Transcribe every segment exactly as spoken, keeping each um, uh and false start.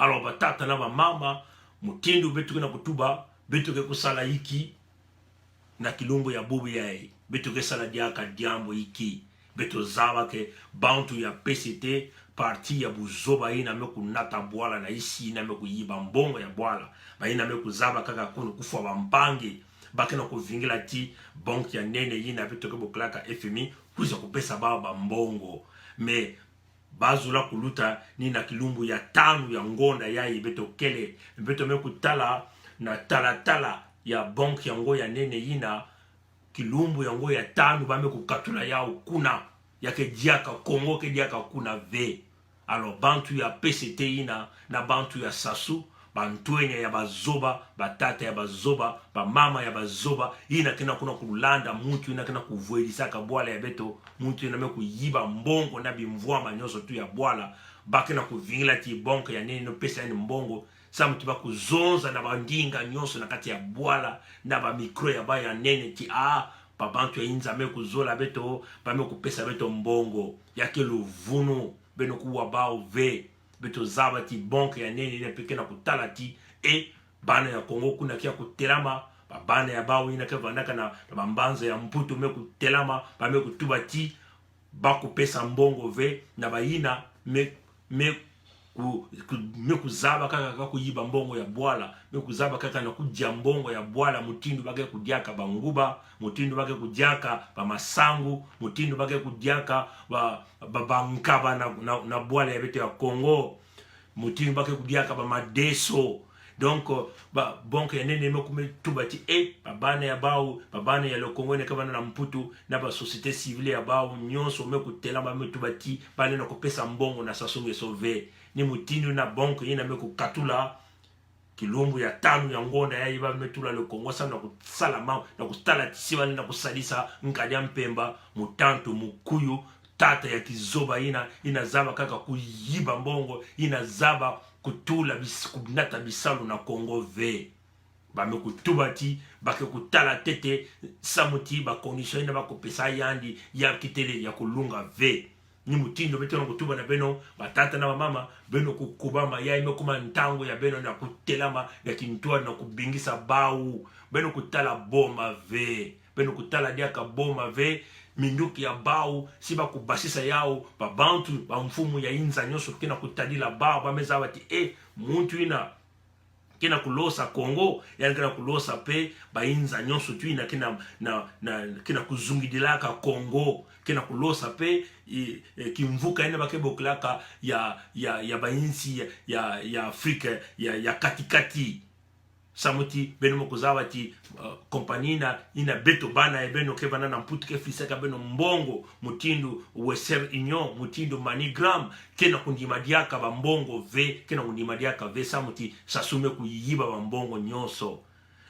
Alors, batata na bamama, mutindu beto ke na kutuba, beto ke kusala iki, na kilumbu ya bubu yayi, beto ke sala diaka diambu iki, beto zaba ke bantu ya P C T, parti ya buzoba ina me kunata bwala na isi ina me kuyiba mbongo ya bwala, bayina me kuzaba kaka kunu kufwa bampangi, ba ke na kuvingila ti banki ya nene ina beto ke bokilaka F M I, kwiza kupesa ba bambongo. Mais bazola kuluta ni na kilumbu ya tanu ya ngonda yayi beto kele, beto me kutala na talatala ya banki yango ya nene ina, kilumbu yango ya tanu ba me kukatula yawu kuna, ya ke diaka Congo, ke diaka kuna ve. Alors, bantu ya P C T ina, na bantu ya Sassou, bantwenya ya bazoba, batata ya bazoba, bamama ya bazoba, ina ke na kuna kulanda muntu ina ke na kuvwelisaka bwala ya beto, muntu ina me kuyiba mbongo na bimvwama nyonso tu ya bwala, ba ke na kuvingila ti banki ya nene ino pesa yandi mbongo, samu ti ba kuzonza na bandinga nyonso na kati ya bwala, na ba micro ya ba ya nene ti, ah, babantu ya inza me kuzola beto, ba me kupesa beto mbongo. Ya ke luvunu, beno kuwa bawu ve. Beto zaba ti banki ya nene ina pe ke na kutala ti, e, bana ya Congo kuna kia kutelama, babana ya bawu ina ke vandaka na, na bambanza ya Mputu me kutelama, ba me kutuba ti, ba kupesa mbongo ve, na bayina me, me ku, ku, me kuzaba kaka ka kuyiba mbongo ya bwala, me kuzaba kaka na kudia mbongo ya bwala, mutindu ba ke kudiaka banguba, mutindu ba ke kudiaka bamasangu, mutindu ba ke kudiaka ba, ba, bankaba na, na, na bwala ya beto ya Congo, mutindu ba ke kudiaka bamadeso. Donc, euh, ba, banki ya nene me kume tuba ti, e, babana ya bawu, babana ya le Congo ina ke vana na Mputu, na ba société civile ya bawu nyonso me kutelama, me tuba ti, ba lenda kupesa mbongo na Sassou Nguesso ve. Ni mutindu na banki ina me kukatula, kilumbu ya tanu ya ngonda yayi ba me tula le Congo samu na kusala ma, na kutala ti si ba lenda kusalisa nkadi ya Mpemba, Mutantu, Mukuyu, tata ya kizoba ina, ina zaba kaka kuyiba mbongo, ina zaba kutula bis-, kunata bisalu na Congo ve. Ba me kutuba ti, ba ke kutala tete, samu ti ba condition ina ba kupesa yandi, ya kitele ya kulunga ve. Ni mutindu beto na kutuba na beno, batata na bamama, beno kukubama, yayi me kuma ntangu ya beno na kutelama, ya kintwari na kubingisa bawu, beno kutala boma ve. Beno kutala diaka boma ve, minduki ya bawu, si ba kubasisa yawu, babantu, bamfumu ya inza nyonso ke na kutadila bawu, ba me zaba ti, e, muntu ina ke na kulosa Congo, yandi ke na kulosa pe bainza nyonso tu ina ke na, na, na, ke na kuzungidilaka Congo, ke na kulosa pe, e, e, kimvuka ina ba ke bokilaka ya, ya, ya bainsi ya, ya, ya Afrique ya, ya kati-kati. Samu ti beno me kuzaba ti, euh, compagnie ina, ina beto bana ya beno ke vana na Mputu ke fisaka beno mbongo, mutindu Western Union, mutindu MoneyGram, ke na kundima diaka bambongo ve, ke na kundima diaka ve, samu ti Sassou me kuyiba bambongo nyonso.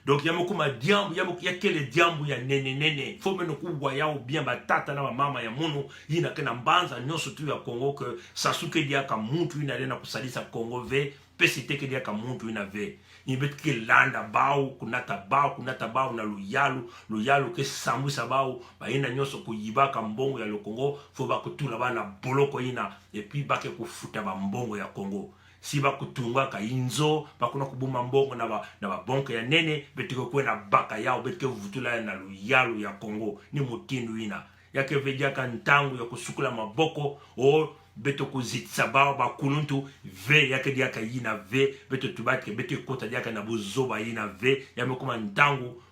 Donc, ya me kuma diambu, ya me, ya kele diambu ya nene nene. Faut beno kuwa yawu bien, batata na bamama ya munu, ina ke na mbanza nyonso tu ya Congo, que Sassou ke diaka muntu ina lenda kusalisa Congo ve, P C T ke diaka muntu ina ve. Ni beto ke landa bawu, kunata bawu, kunata bawu na luyalu, luyalu ke sambwisa bawu, bayina nyonso kuyibaka mbongo ya le Congo, faut ba kutula ba na boloko ina, et puis ba ke kufuta bambongo ya Congo. Si ba kutungaka inzo, ba ke na kubuma mbongo na ba, na babanki ya nene, beto ke kwenda baka yawu, beto ke vutula ya na luyalu ya Congo, ni mutindu ina. Ya ke ve diaka ntangu ya kusukula maboko, o beto kuzitisa bawu bakuluntu, ve, ya ke diaka ina ve, beto tuba ti ke, beto kota diaka na buzoba ina ve, ya me kuma ntangu,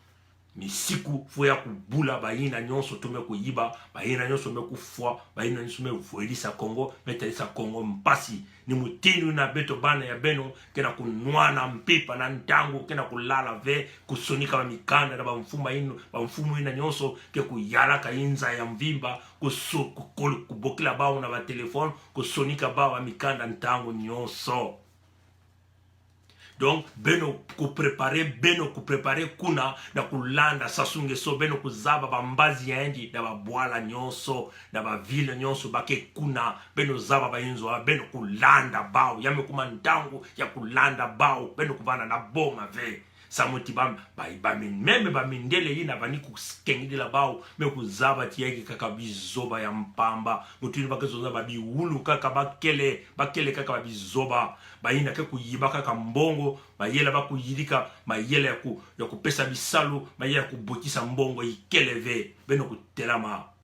misiku, faut ya kubula bayina nyonso tu me kuyiba, bayina nyonso me kufwa, bayina nyonso me vwelisa Congo, me talisa Congo mpasi. Ni mutindu ina beto bana ya beno, ke na kunwana mpimpa na ntangu, ke na kulala ve, kusonika bamikanda na bamfumu ina, bamfumu ina nyonso, ke kuyalaka inza ya mvimba, kuso-, kukol-, kubokila bawu na batelephone, kusonika bawu bamikanda ntangu nyonso. Donc, beno kupréparer, beno kupréparer kuna na kulanda Sassou Nguesso, beno kuzaba bambazi ya yandi na babwala nyonso, na bavila nyonso ba ke kuna, beno zaba bainzo, beno kulanda bawu, ya me kuma ntangu ya kulanda bawu, beno kuvana na boma ve. Samu ti bam, ba, ba min, même ba mindele yina ba ni ku s-, kengidila baw, me ku zaba ti yeke kaka bizoba ya mpamba. Mutu yina ba ke zoza ba biwulu kaka ba kele, ba kele kaka ba bizoba. Ba yina ke ku yiba kaka mbongo, mayela ba ku yidika, mayela ya ku, ya ku pesa bisalu, mayela ya ku botisa mbongo ikele ve, beno ku telama.